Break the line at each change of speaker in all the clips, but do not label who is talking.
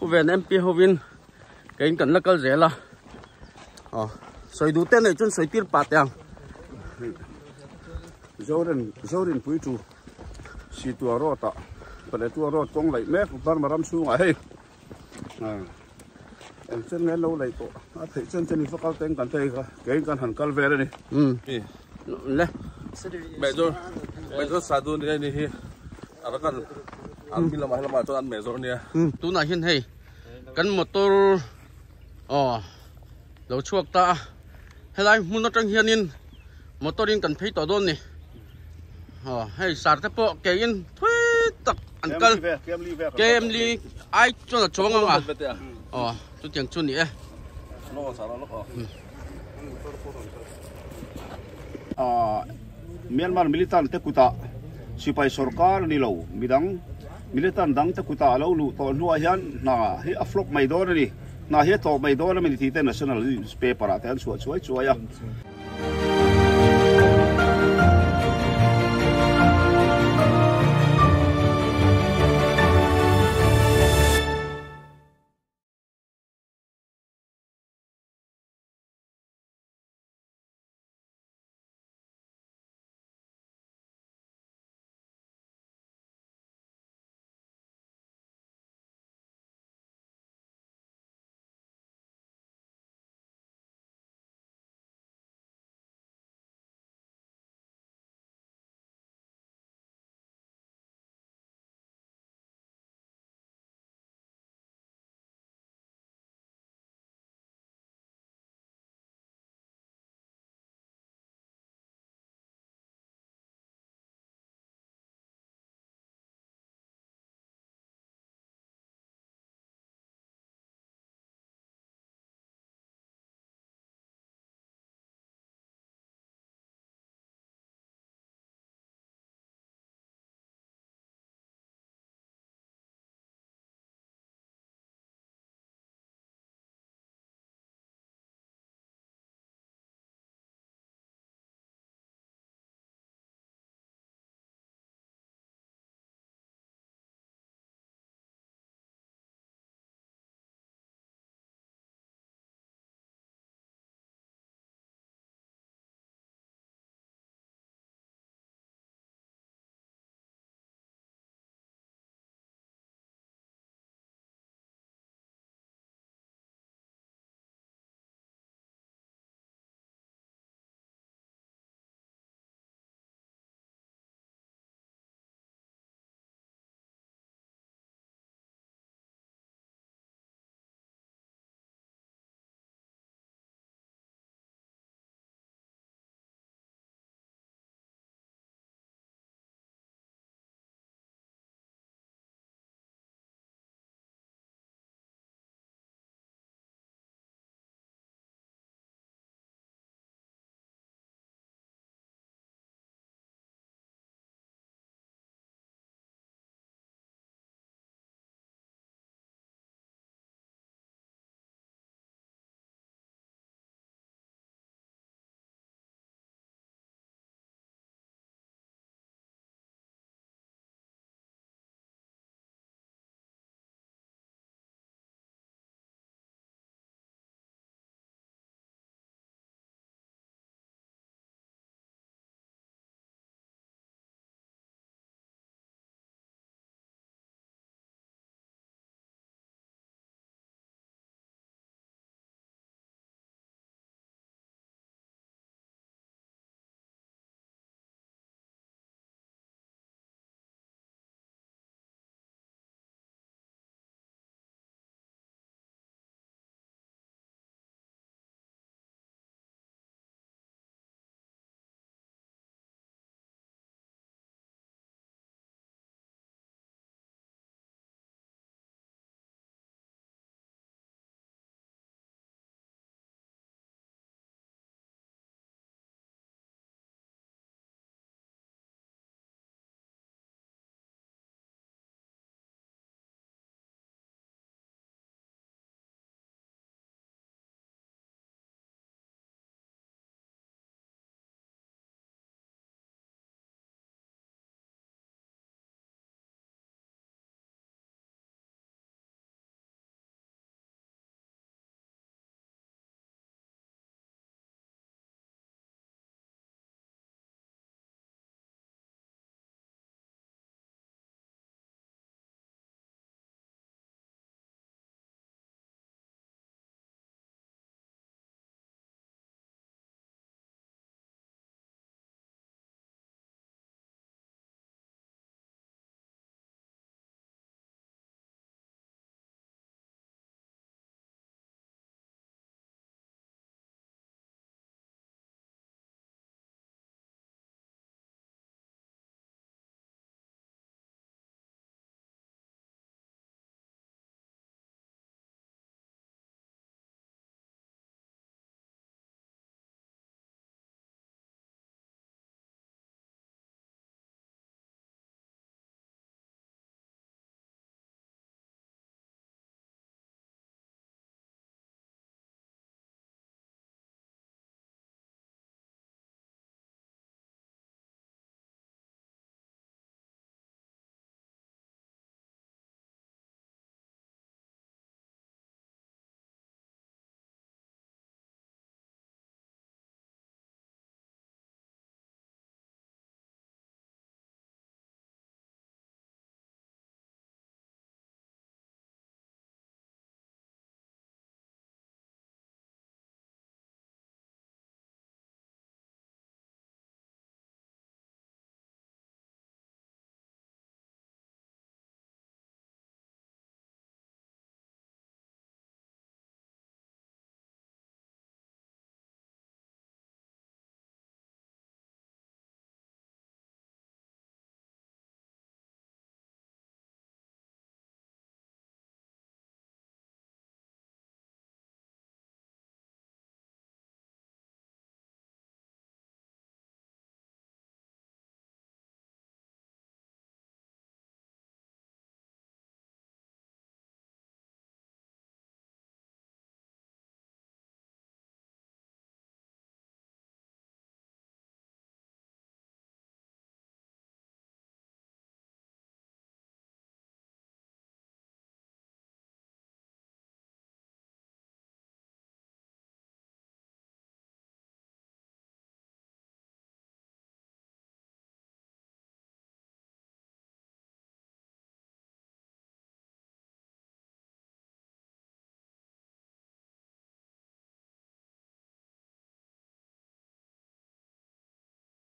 Pu Ven MP hovin keiin kan la kal zel a. Aw sawi duh te neih chuan sawi tir pah teh ang.
Zorin Zorin pui tu Situa road ah Paletua road kawng laih mek Burma ram chhungah hei eng chen nge an lo laih tawh a theih chen chen in va kal teng kan thei kha keiin kan han kal vel a ni.
Le.
Major Major Sadhu ni ani hi Arakan Army lamah helamah chuan an major ania.
Tunah hian hei kan motor aw lo chhuak ta a helai hmun atang hianin motor in kan phei tawh dawn ni aw hei sar te pawh ke in thui tak an kal KML ai chuan a chuang ang a aw chutiang chu ni e.
Myanmar militant te kutah sipai sorkar ni lo midang militant dang te kutah a lo luh tawh hnuah hian hna hi a flop mai dawn a ni. Hna hi a tlawh mai dawn a mi tih te national newspaper ah te an chhuah chuai chuai a.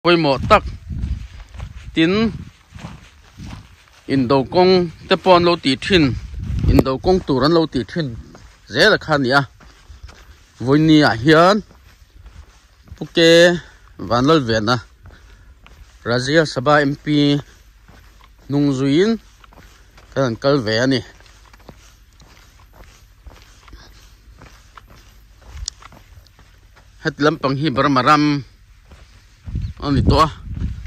Pawimawh tak tin indo kawng te pawh an lo tih thin indo kawng tur an lo tih thin zel a kha a ni a vawiini ah hian Pu Ke Vanlalvena Rajya Sabha M_P hnung zuiin kan han kal ve a ni. Heti lampang hi Burma ram a ni tawh a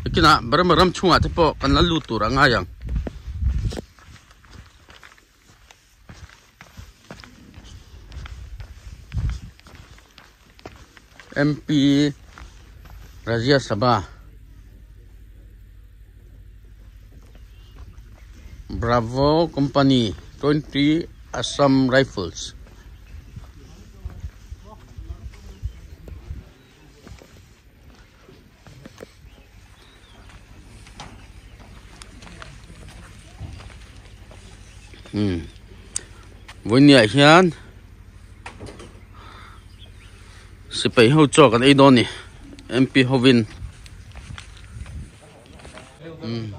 nakinah Burma ram chhungah te pawh kan la lut tur a ngai ang. M_P Rajya Sabha Bravo Company 20 Assam Rifles. Umm vawinia hian sipai ho chaw kan ei dawn a ni M_P hovin umm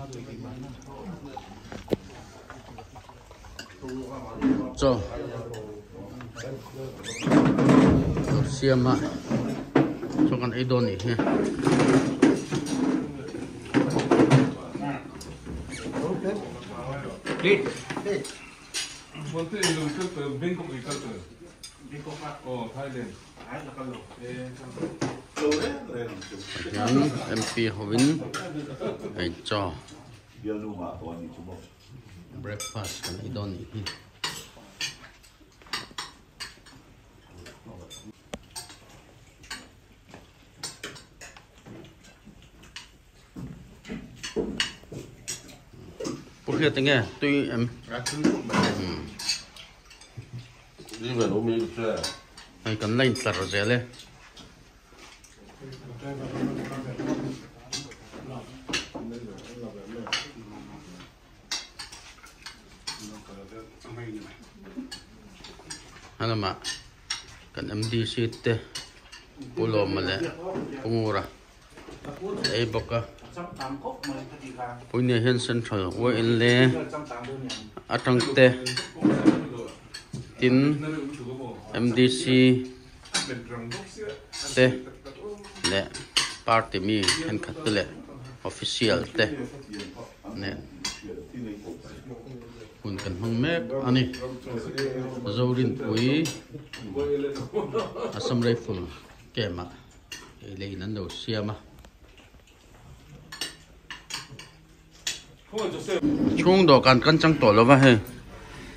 chaw siam a chaw kan ei dawn nih hi. Hian M_P hovin ei chaw. Breakfast kan ei dawn nih hi. Pu hriat enge tui em? Hei kan la intlar zel e. A lamah kan M_D_C te Pu Lawma leh Pu Ngura a ei bawk a Puinia hian Central Y_L_A atang te tin M_D_C te leh party mi thenkhat te leh official te nen hun kan hmang mek a ni. Zorinpui Assam Rifle camp ah ei leh in an lo siam a. Chhung dawhkan kan chang tawh lova hei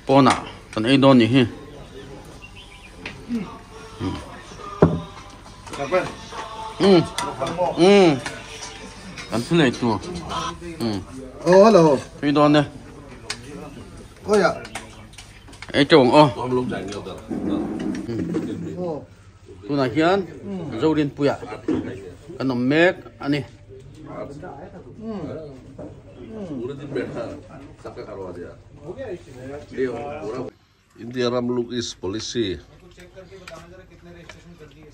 pawnah kan ei dawn nih hi. Kan thu nei tur.
Oh hello.
Tui dawn e.
Oi à.
Ei teuh ang aw. Tunah hian Zorinpuia kan awm mek a ni.
India ram Look East Policy,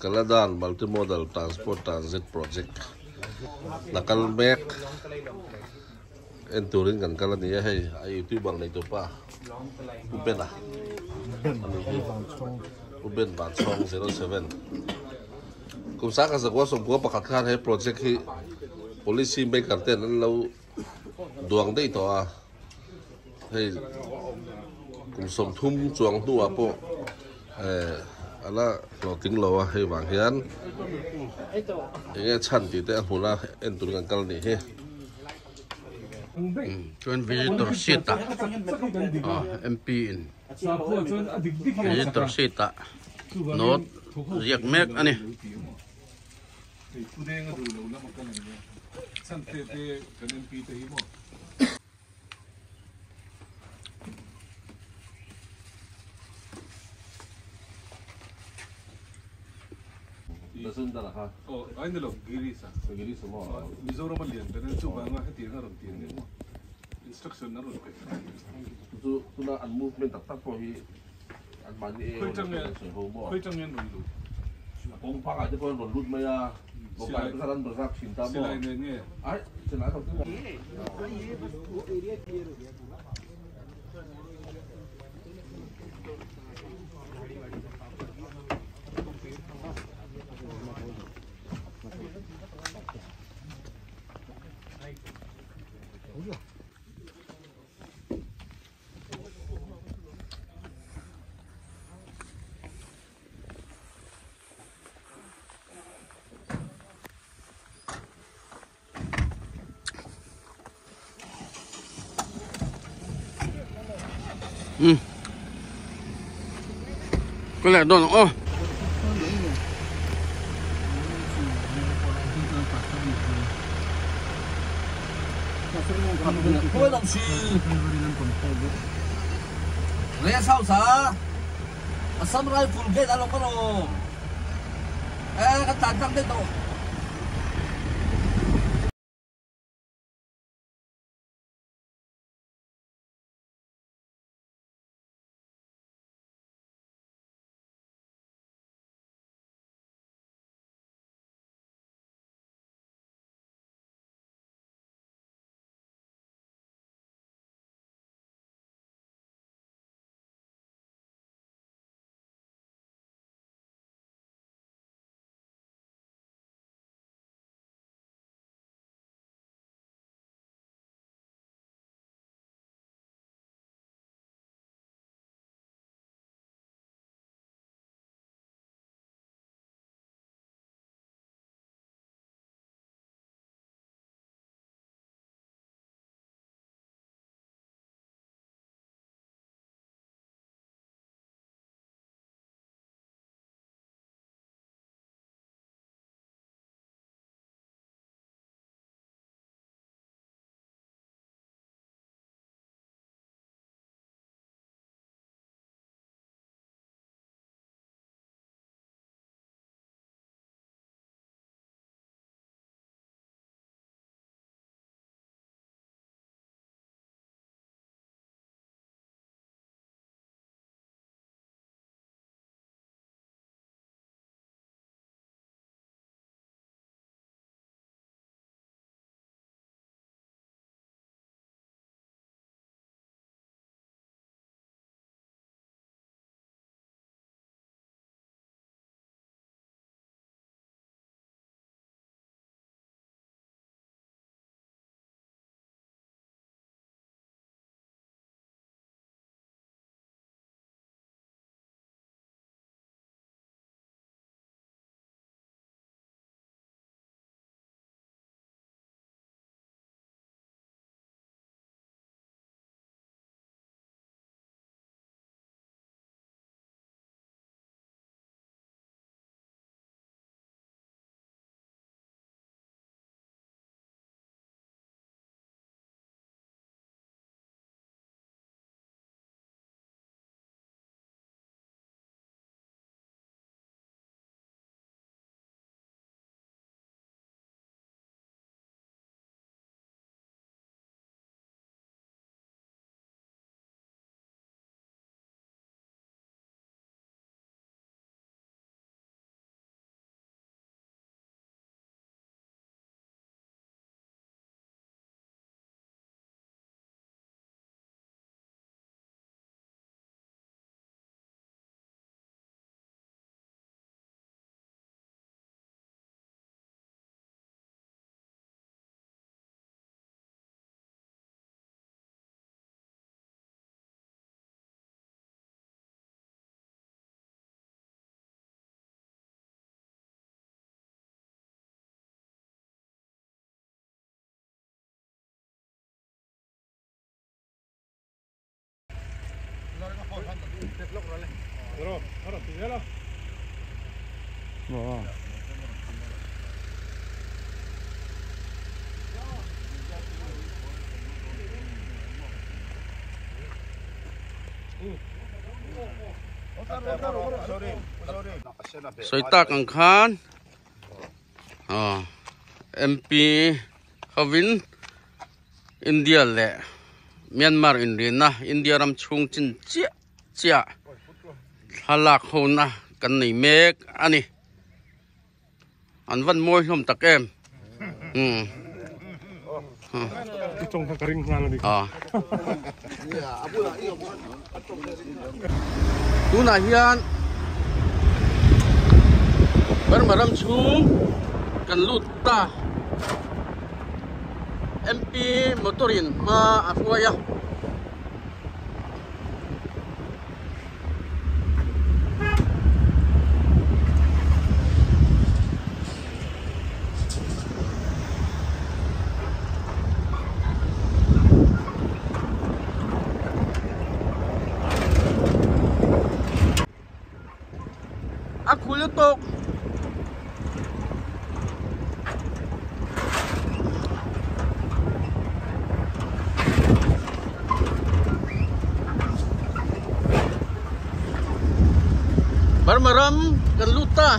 Kaladan Multimodal Transport Transit Project la kal mek en turin kan kal a ni a, hei a youtuber neitu pa Pu Bena a ni hi, Pu Ben Vanchhawng 07. Kum sangkhat zakua sawmkua pakhat khan he project hi policy maker ten an lo duang daih tawh a, hei kum 30 chuang hnuah pawh eh a la hlawhtling lo a, hei vang hian eng nge chhan tih te a hmun a en tur kan kal nih hi.
Chuan visitor seat ah M_P in visitor seat ah note ziak mek a ni. Ừ. Cái này đó nó. Soi tak ang khan MP hovin India le Myanmar in rina India ram chung chin chia chia thalak hona kan nei mek ani. An van mawi hlawm tak em. Umm. Tunah hian Burma ram chhung kan lut ta. MP motor in hma a hruai a. A khu lutuk. Burma ram kan lut ta.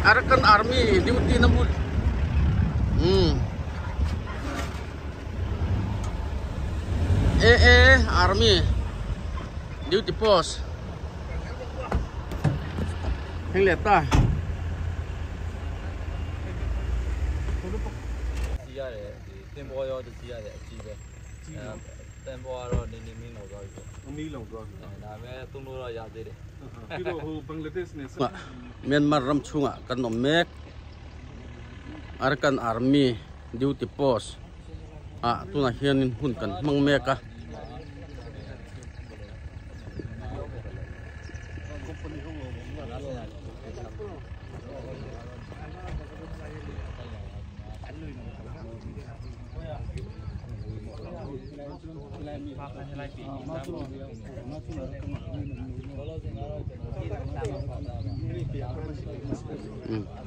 Arakan Army duty na bul. Hmm. AA Army duty post. Heng leh ta. Myanmar ram chhungah kan awm mek. Arakan Army duty post ah tunah hianin hun kan hmang mek a.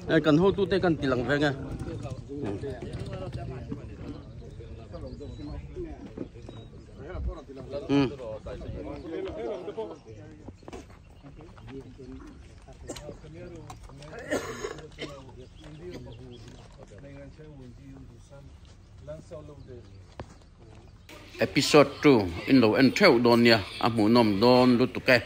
Hei kan hotute kan ti lang veng e. Episode 2 in lo en theuh dawn nia a hmuhnawm dawn lutuk e.